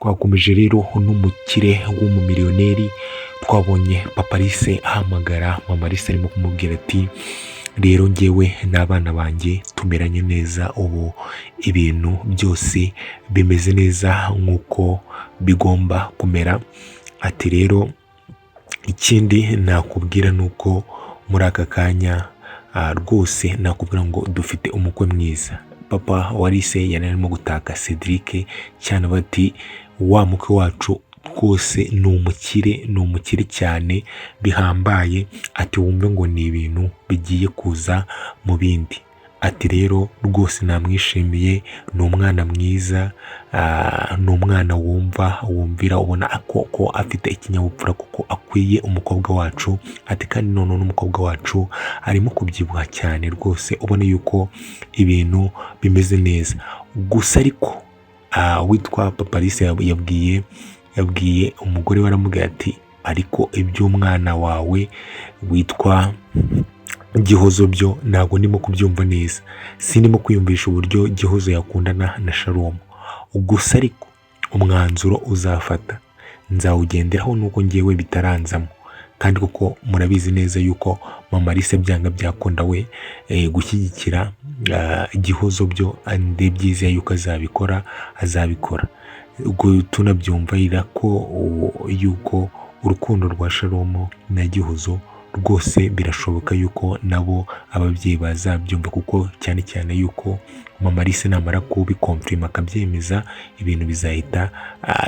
Twakomeje rero n'umukire w'umumiliyoneri. Twabonye Papa Alice ahamagara Mama Alice, arimo kumubwira ati: "Rero ngewe n'abana banjye tumeranye neza, ubu ibintu byose bimeze neza nk'uko bigomba kumera." Ati: "Rero ikindi nakubwira ni uko muri aka kanya rwose nakubwira ngo dufite umukwe mwiza." Papa wa Alice yari arimo gutaka Cedric cyane, bati: "Wa mukwe wacu rwose ni umukire, ni umukire cyane bihambaye." Ati: "Wumve ngo ni ibintu bigiye kuza mu bindi." Ati: "Rero rwose namwishimiye, ni umwana mwiza, ni umwana wumva, wumvira, ubona ko afite ikinyabupfura kuko akwiye umukobwa wacu." Ati: "Kandi noneho n'umukobwa wacu arimo kubyibuha cyane rwose, ubona yuko ibintu bimeze neza." Gusa ariko witwa Papa Alice yabwiye umugore we, aramubwira ati: "Ariko iby'umwana wawe witwa Gihozo byo ntabwo ndimo kubyumva neza, sindimo kwiyumvisha uburyo Gihozo yakundana na Shalom. Gusa ariko umwanzuro uzafata nzawugenderaho, nuko ngewe bitaranzamo." Kandi kuko murabizi neza yuko Mama Alice byanga byakunda we gushyigikira Gihozo byo ndabyizeye yuko azabikora, azabikora. Ubwo tunabyumva ko yuko urukundo rwa Shalom na Gihozo rwose birashoboka yuko nabo ababyeyi bazabyumva, kuko cyane cyane yuko Mama Alice namara kubiconfirma akabyemeza, ibintu bizahita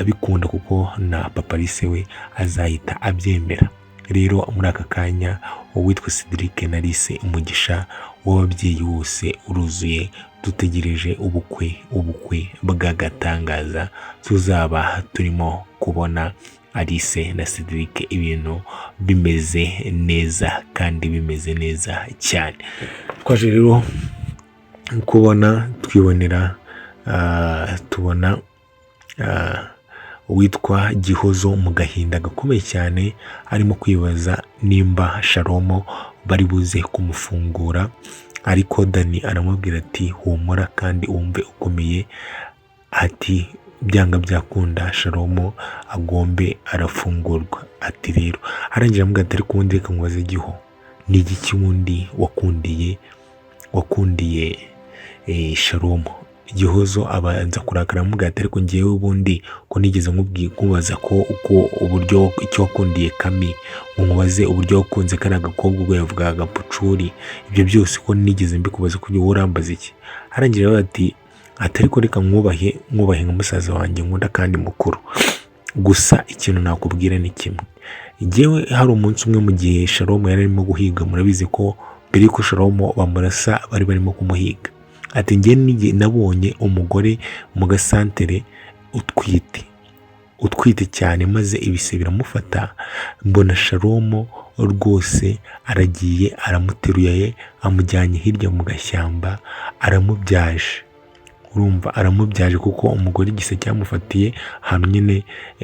bikunda, kuko na Papa Alice we azahita abyemera. Rero muri aka kanya uwitwa Cedric na Alice, umugisha w'ababyeyi wose uruzuye. Dutegereje ubukwe, ubukwe bw'agatangaza tuzaba turimo kubona Alice na Cedric, ibintu bimeze neza kandi bimeze neza cyane. Twaje rero kubona, twibonera, tubona uwitwa Gihozo mu gahinda gakomeye cyane, arimo kwibaza nimba Shalomo bari buze kumufungura. Ariko Dani aramubwira ati: "Humura kandi wumve ukomeye." Ati: "Byanga byakunda Shalomo agombe arafungurwa." Ati rero arangije aramubwira ati: "Ariko ubundi reka nkubaze Giho, ni igiki wundi wakundiye Shalomo?" Gihozo abanza kurakara, aramubwira ati: "Ariko ngewe ubundi ko nigeze nkubaza ko uko uburyo icyo wakundiye Kami, ngo nkubaze uburyo wakunze kariya gakobwa ubwo yavugaga agapucuri, ibyo byose ko nigeze mbikubaza, ko wowe urambaza iki?" Arangije aravuga ati: "Ariko reka mwubahe, mwubahe nka musaza wanjye nkunda kandi mukuru. Gusa ikintu nakubwira ni kimwe: njyewe hari umunsi umwe mu gihe Shalomo yari arimo guhiga, murabizi ko mbere y'uko Shalomo bamurasa bari barimo kumuhiga." Ati: "Njye nabonye umugore mu gasantere utwite, utwite cyane, maze ibise biramufata, mbona Shalomo rwose aragiye aramuteruye, amujyanye hirya mu gashyamba, aramubyaje." Urumva aramubyaje, kuko umugore igise cyamufatiye ahantu nyine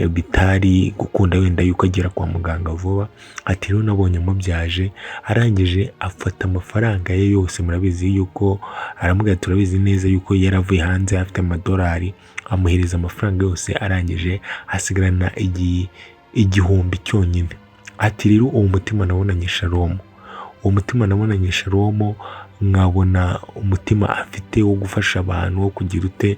bitari gukunda wenda yuko agera kwa muganga vuba. Ati: "Rero nabonye amubyaje, arangije afata amafaranga ye yose." Murabizi yuko aramubwira, turabizi neza yuko yari avuye hanze afite amadolari, amuhereza amafaranga yose, arangije asigarana 1000 cyonyine. Ati: "Rero uwo mutima nabonanye Shalomo, uwo mutima nabonanye Shalomo, nkabona umutima afite wo gufasha abantu, wo kugira ute,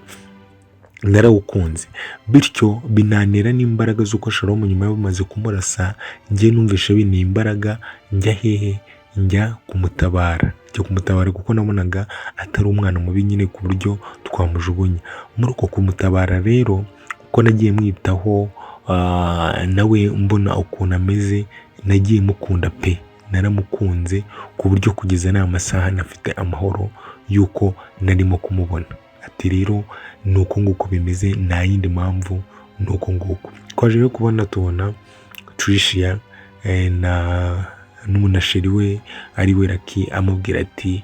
narawukunze, bityo binantera n'imbaraga z'uko Shalomu nyuma yo bamaze kumurasa, njye numvishe binteye imbaraga, njya hehe? Njya kumutabara, njya kumutabara, kuko nabonaga atari umwana mubi nyine ku buryo twamujugunya." Muri uko kumutabara rero, uko nagiye mwitaho nawe mbona ukuntu ameze, nagiye mukunda pe, naramukunze ku buryo kugeza n'aya masaha nafite amahoro y'uko narimo kumubona. Ati: "Rero ni uko nguko bimeze, nta yindi mpamvu, ni uko nguko." Twaje rero kubona, tubona Tricia na n'umunasheri we ari we Lucky, amubwira ati,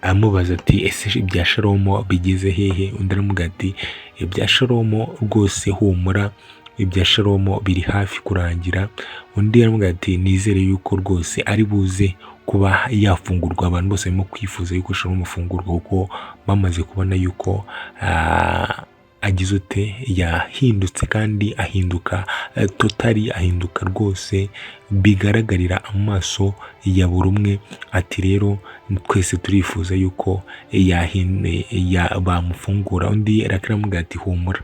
amubaza ati: "Ese ibya Shalomo bigeze hehe?" Undi aramubwira ati: "Ibya Shalomo rwose humura, ibya Shalomo biri hafi kurangira." Undi aramubwira ati: "Nizere yuko rwose ari buze kuba yafungurwa." Abantu bose barimo kwifuza yuko Shalomo afungurwa, kuko bamaze kubona yuko agize ute, yahindutse kandi ahinduka totally, ahinduka rwose bigaragarira amaso ya buri umwe. Ati rero twese turifuza yuko bamufungura. Undi aramubwira ati humura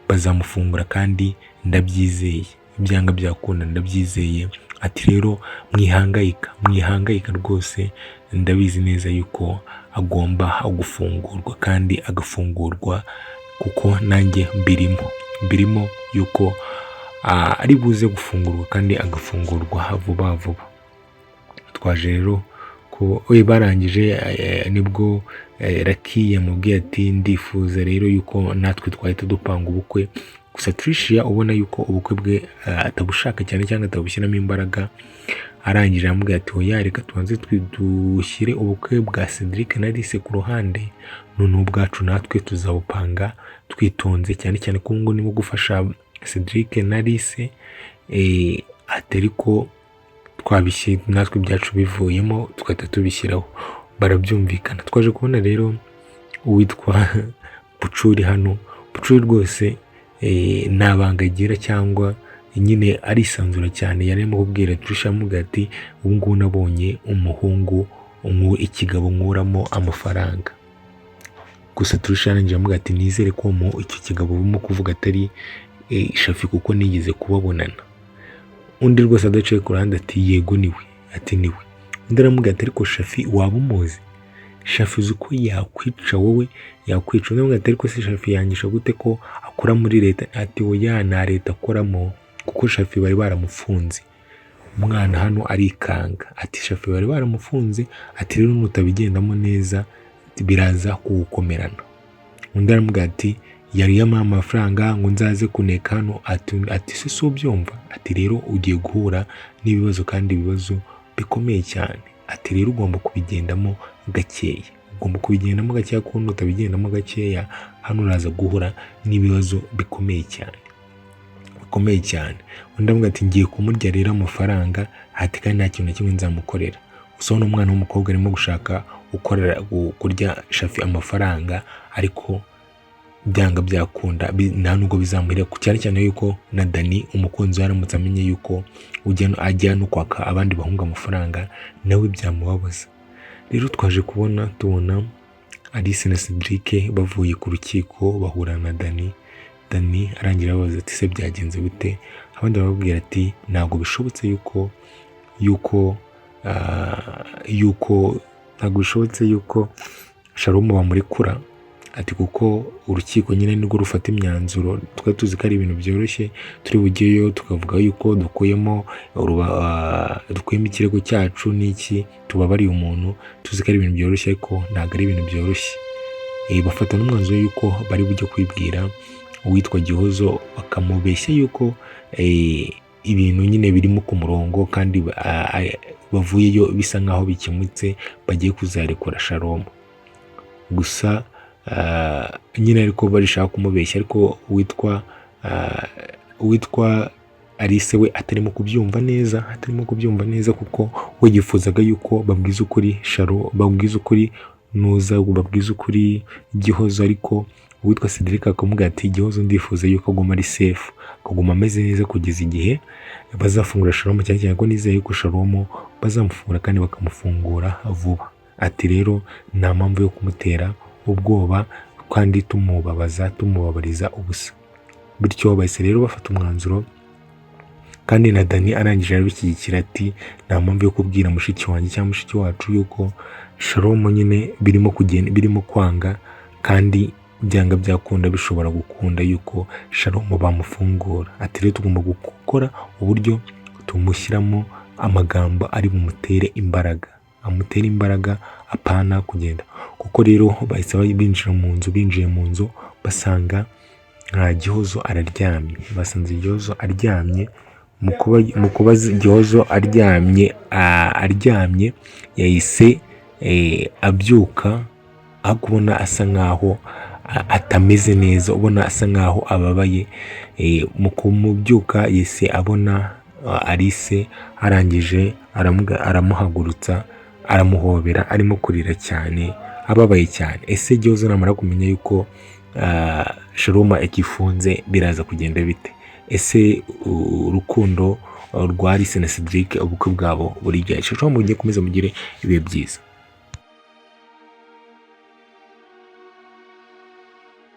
bazamufungura kandi ndabyizeye, byanga byakunda ndabyizeye. Ati rero mwihangayika, mwihangayika rwose, ndabizi neza yuko agomba gufungurwa kandi agafungurwa, kuko nanjye mbirimo yuko ari buze gufungurwa kandi agafungurwa vuba vuba. Twaje rero ko barangije, nibwo Lucky yamubwiye ati ndifuza rero yuko natwe twahita dupanga ubukwe. Gusa Tricia ubona yuko ubukwe bwe atabushaka cyane cyangwa atabushyiramo imbaraga, arangije aramubwira ati oya, reka tubanze dushyire ubukwe bwa Cedric na Alice ku ruhande, noneho ubwacu natwe tuzabupanga twitonze, cyane cyane ko ngo ndimo gufasha Cedric na Alice, ati ariko twabishyira natwe ibyacu bivuyemo tugahita tubishyiraho. Barabyumvikana. Twaje kubona rero uwitwa Bucuri hano. Bucuri rwose nta banga agira cyangwa nyine arisanzura cyane. Yari arimo kubwira Trisha, amubwira ati ubu ngubu nabonye umuhungu ikigabo nkuramo amafaranga. Gusa Trisha yarangije amubwira ati nizere ko mu icyo kigabo urimo kuvuga atari Shafi, kuko nigeze kubabonana. Undi rwose adaciye ku ruhande ati yego niwe, ati niwe. Undi aramubwira ati ariko Shafi waba umuzi? Shafi uzi ko yakwica wowe, yakwica. Undi aramubwira ati ariko se Shafi yangisha gute ko akora muri leta? Ati oya, nta leta akoramo, kuko Shafi bari baramufunze. Umwana hano arikanga ati Shafi bari baramufunze, ati rero nutabigendamo neza biraza kugukomerana. Undi aramubwira ati yari yampaye amafaranga ngo nzaze kuneka hano, ati se si ubyumva? Ati rero ugiye guhura n'ibibazo kandi ibibazo bikomeye cyane. Ati rero ugomba kubigendamo gakeya, ugomba kubigendamo gakeya, kuko nutabigendamo gakeya hano uraza guhura n'ibibazo bikomeye cyane, bikomeye cyane. Undi aramubwira ati ngiye kumurya rero amafaranga, ati kandi nta kintu na kimwe nzamukorera. Gusa uno mwana w'umukobwa arimo gushaka gukorera kurya Shafi amafaranga, ariko byanga byakunda nta nubwo bizamuhira, cyane cyane yuko na Dani umukunzi we aramutse amenye yuko ajya no kwaka abandi bahungu amafaranga, nawe byamubabaza. Rero twaje kubona tubona Alice na Cedric bavuye ku rukiko bahura na Dani. Dani arangira ababaza ati se byagenze bite? Abandi barababwira ati ntabwo bishobotse yuko yuko yuko ntabwo bishobotse yuko Shalom bamurekura, ati kuko urukiko nyine nirwo rufata imyanzuro, twari tuzi ko ari ibintu byoroshye turi bugeyo tukavuga yuko dukuyemo ikirego cyacu n'iki, tubabariye umuntu, tuzi ko ari ibintu byoroshye, ariko ntabwo ari ibintu byoroshye. Bafata n'umwanzuro yuko bari bujye kwibwira uwitwa Gihozo, bakamubeshya yuko ibintu nyine birimo ku murongo kandi bavuyeyo bisa nkaho bikemutse, bagiye kuzarekura Shalom. Gusa nyine ariko barishaka kumubeshya, ariko uwitwa Alice we atarimo kubyumva neza, atarimo kubyumva neza, kuko we yifuzaga yuko babwiza ukuri Sharo, babwiza ukuri nuza, babwiza ukuri Gihozo. Ariko uwitwa Cedric akamubwira ati Gihozo ndifuza yuko aguma ari safe, akaguma ameze neza kugeza igihe bazafungura Shalom, cyane cyane ko nizeye yuko Shalom bazamufungura kandi bakamufungura vuba. Ati rero nta mpamvu yo kumutera ubwoba kandi tumubabaza, tumubabariza ubusa. Bityo bahise rero bafata umwanzuro, kandi na Dani arangije arabishyigikira ati nta mpamvu yo kubwira mushiki wanjye cyangwa mushiki wacu yuko Shalom nyine birimo kugenda, birimo kwanga, kandi byanga byakunda bishobora gukunda yuko Shalom bamufungura. Ati rero tugomba gukora uburyo tumushyiramo amagambo ari bumutere imbaraga, amutere imbaraga, apana kugenda. Kuko rero bahise binjira mu nzu, binjiye mu nzu basanga nka Gihozo araryamye, basanze Gihozo aryamye. Mu kuba Gihozo aryamye, aryamye yahise abyuka, aho kubona asa nkaho atameze neza, ubona asa nkaho ababaye. Mu kumubyuka yahise abona Alice, arangije aramuhagurutsa, aramuhobera, arimo kurira cyane, ababaye cyane. Ese Gihozo namara kumenya yuko Shalom agifunze biraza kugenda bite? Ese urukundo rwa Alice na Cedric, ubukwe bwabo buri gihe? Mugiye kumeza mugire ibihe byiza.